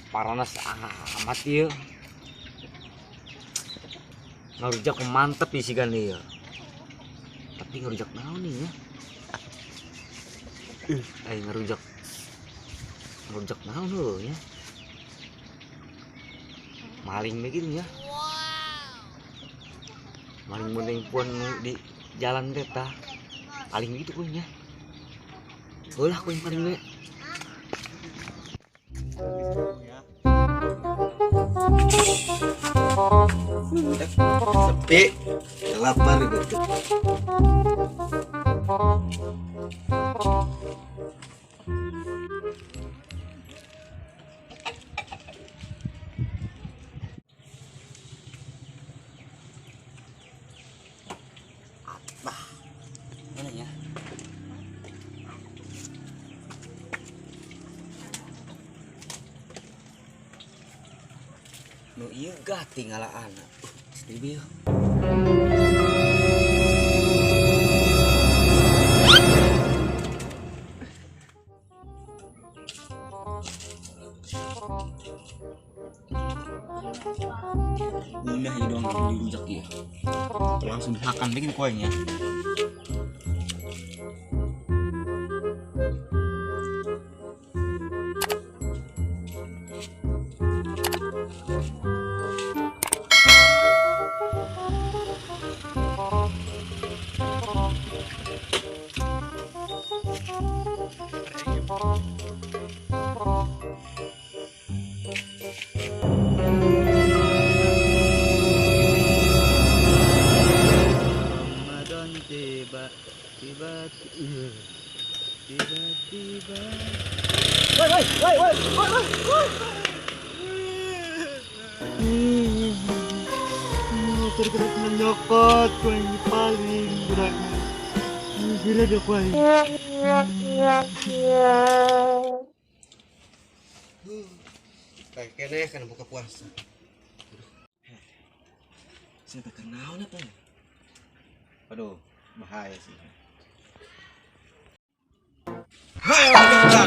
Paranas amat ieu. Ngarujak mantep nih sigan ieu. Tapi ngarujak naon nih ya? Aing ngarujak. Ngarujak naon heuh nya? Maling we kitu nya. Maling mending pun di jalan teh tah. Paling gitu kuy nya. Heulah kuy paling we. Sepi, lapar gitu. Apa? Mana ya? Nu ieu gati ngalaan. Sedih bieu. Udah ieu doang dirujak ieu. Langsung dimakan bikin kuahnya. Ramadan tiba, tiba, tiba, tiba. Woi, woi, woi, woi, woi, woi. Motor kena nyokot, kau yang paling berani. Gila deh kau ini. Kayaknya kan buka puasa. Saya tak kenal apa ya? Aduh, bahaya sih. Hai,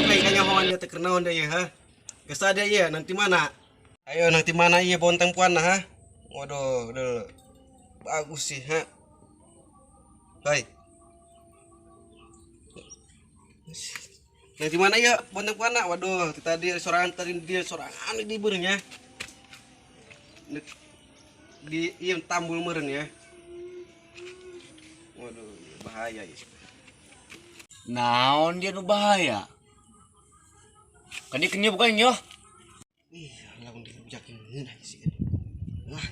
kayaknya kawan dia terkenal dia ya, ha? Kesada ya, nanti mana? Ayo nanti mana iya bonteng puan ha? Waduh, udah bagus sih, ha? Hai. Nanti mana ya bonteng puan Waduh, tadi sorangan tadi dia sorangan di burungnya. Di iya tambul meren ya. Waduh, bahaya ya. Naon dia nu bahaya? Kan dia kena bukan nyo? Ih, lamun dirujakin ngeunah sih. Wah,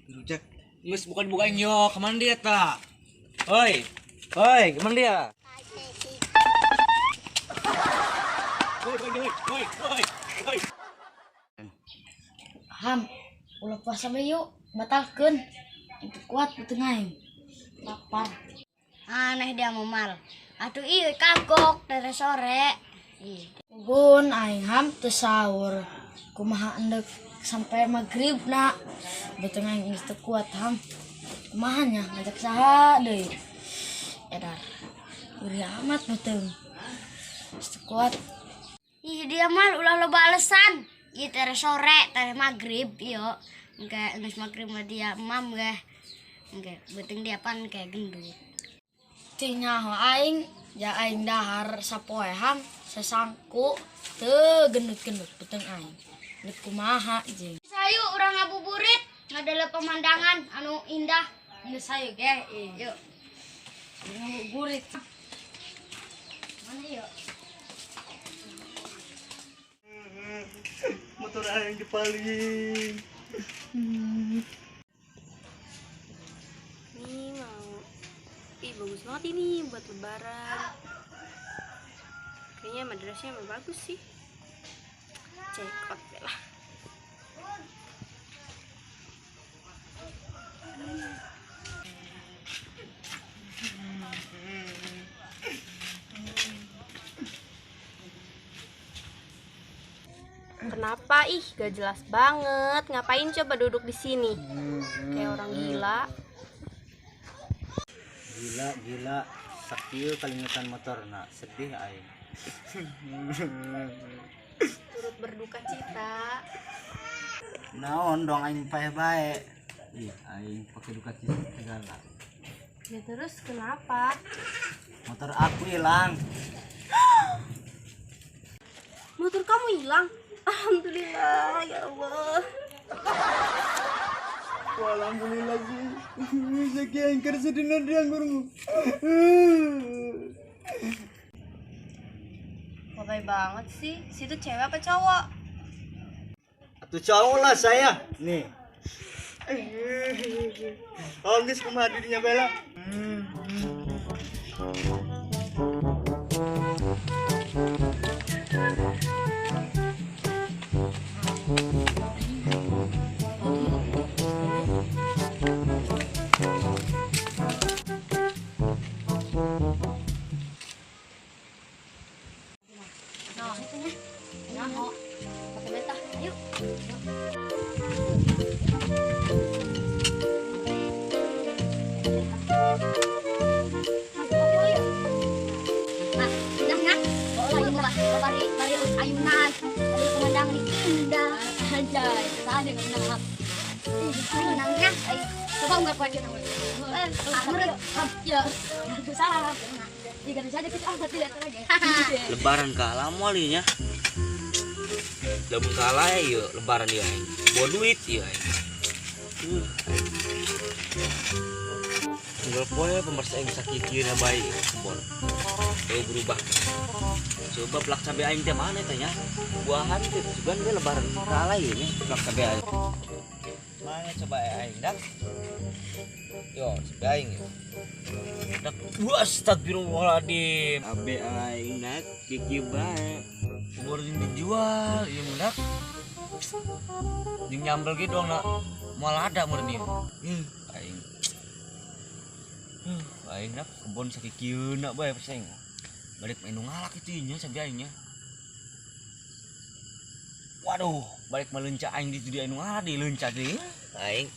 dirujak. Geus bukan bukan nyo, kemana dia ta? Hoi. Hoi, kemana dia? Hoi, hoi, hoi, hoi, hoi. Ham, ulah puasa bae yuk, batalkeun. Itu kuat beuteung aing. Lapar. Aneh dia memal. Aduh iya kagok dari sore. Ih. Gun aing ham teu sahur. Kumaha endek sampai maghrib na. Beuteung aing geus teu kuat ham. Kumaha nya ngajak saha deui. Edar. Gurih amat beuteung. Geus teu kuat. Ih dia mal ulah loba alasan. Ih dari sore, dari maghrib iyo. Engke geus maghrib mah dia mam ge. Engke beuteung dia pan kayak gendut. Teu nyaho aing, ja aing dahar sapoe ham sesangku teu gendut-gendut beuteung aing. Gendut kumaha jeung. Sayu urang ngabuburit ngadala pemandangan anu indah. Geus sayu ge. Yuk. Ngabuburit. Mana yuk? Motor aing dipaling. Ini mau, ih bagus banget ini buat lebaran. Kayaknya madrasnya emang bagus sih. Check out deh lah. Kenapa ih gak jelas banget? Ngapain coba duduk di sini? Kayak orang gila. Gila, gila. Sakil kalingetan motor nak sedih aing. Turut berduka cita. Naon dong aing paeh bae. Ih, aing pakai duka cita segala. Ya terus kenapa? Motor aku hilang. Motor kamu hilang? Alhamdulillah, ya Allah. Alhamdulillah sih. Sekian kerja di anggurmu. Lebay banget sih. Situ cewek apa cowok? Atau cowok lah saya. Nih. Oh, geus kumaha dirinya Bella? Nah, itu nya. Nyaho. Pakai beta. Ayo. Nah, nah, nah. Oh, bari bari ayunan. Bari pemandangan indah. Anjay, tadi menang. Menangnya. Coba enggak kuat kita. Ya. Salah. Jika saja kita angkat tidak lagi. Lebaran kalah moal nya. Lamun kalah ya lebaran ya aing. Bawa duit ya aing. Tinggal poe pemirsa aing sakikieuna bae kebon. Berubah. Coba plak cabe aing teh mana teh nya? Buahan teh sugan we lebaran kalah ieu nya plak cabe aing. Mana coba aing dak? Yo, cabe aing ya. Dak, wah astagfirullahaladzim. Abe aing dak kieu bae. Umur jeung dijual ieu mah dak. Jeung nyambel ge doang nak moal ada meureun ieu. Aing. Aing dak kebon sakikieuna bae pasti aing. Balik main ngalak itu nya cabe aing nya. Waduh, balik melenca aing di dia anu ngalak di lenca deui. Aing.